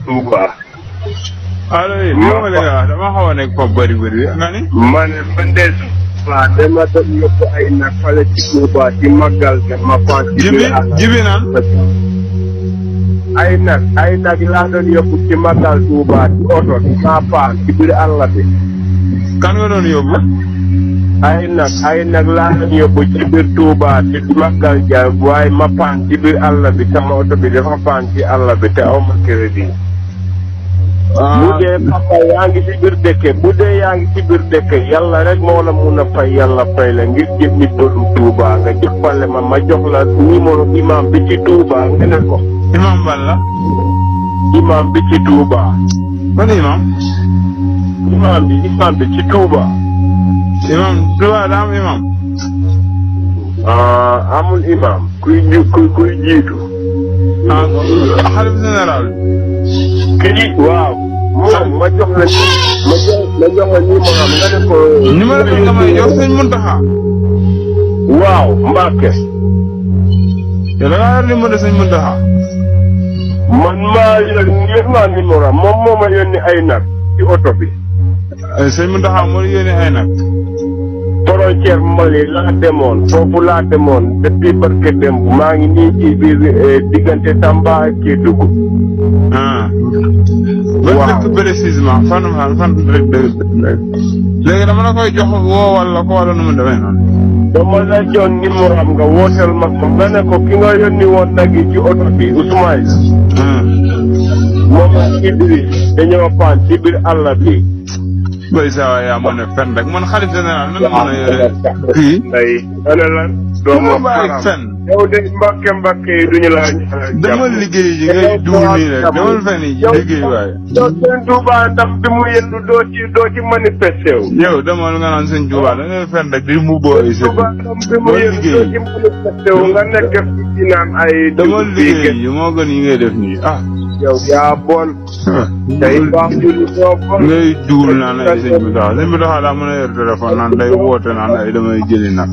Touba. allo yi li ma leen wax dama xaw a nekk foofu bëri nga ni. ma ne man de waaw dama doon yóbbu ay nag fale ci Touba ci màggal ga ma fan. jibi naan. ay nag laa doon yóbbu ci màggal Touba ci oto bi ma fan ci biir àll bi. kan nga doon yóbbu. ay nag laa doon yóbbu ci biir Touba ci màggal ja waaye ma fan ci biir àll bi sama oto bi dafa fan ci àll bi te aw ma crédit. bu dee papa yaa ngi ci biir dëkk bu dee yaa ngi ci biir dëkk yàlla rek moo la mun a fay yàlla fay la ngir jëm ni borom Touba nga jëppale ma jox la numéro imam bi ci Touba nga ne ko. imam ban la. imam bi ci Touba. ban imam. imam bi ci Touba. imam Touba daa am imam. amul imam. kuy jiitu. xalif général. kii waaw. moom ma jox la numéro am nga ne ko. numéro bi nga may jox sëñ Muntaxa. waaw Mbacke. yow da ngaa yor numéro sëñ Muntaxa. man maa yor numéro am moom moo ma yónni ay nag ci oto bi. sëñ Muntaxa moo la yónni ay nag. frontière Mali laa demoon foofu laa demoon depuis barke démb maa ngi nii ci biir diggante Tamba ak Kédougou. ba dëkk précisément fan rek léegi dama la koy jox woo wala ko wala nu mu demee noonu. dama la jox numéro am nga wooteel ma ko nga ne ko ki nga yónni woon nag yi ci oto bi Ousmane. moom ak Idriss dañoo paan ci biir àll bi. bay saa waay yaa mën a fen rek man xarit général nan la mën a yore kii. ana lan doomu bàyyi fen. yow de mbàkke yi duñu la dama liggéey ji ngay duul nii rek demal fen yi liggéey waaye. yow sëñ Touba ndax bi mu yendu doo ci manifesté wu. yow demal nga naan sëñ Touba da ngay fen rek di mu boo ay sëñ. bi mu yendu doo ci manifesté wu nga nekk fi naan ay. dama liggéey ji moo gën yi ngay def nii yow yaa bon. tey baax julli ñoo bon. ngay duul naan ay sëñ bi taxaw daa mën a yor téléphone naan day woote naan ay damay jëli nag.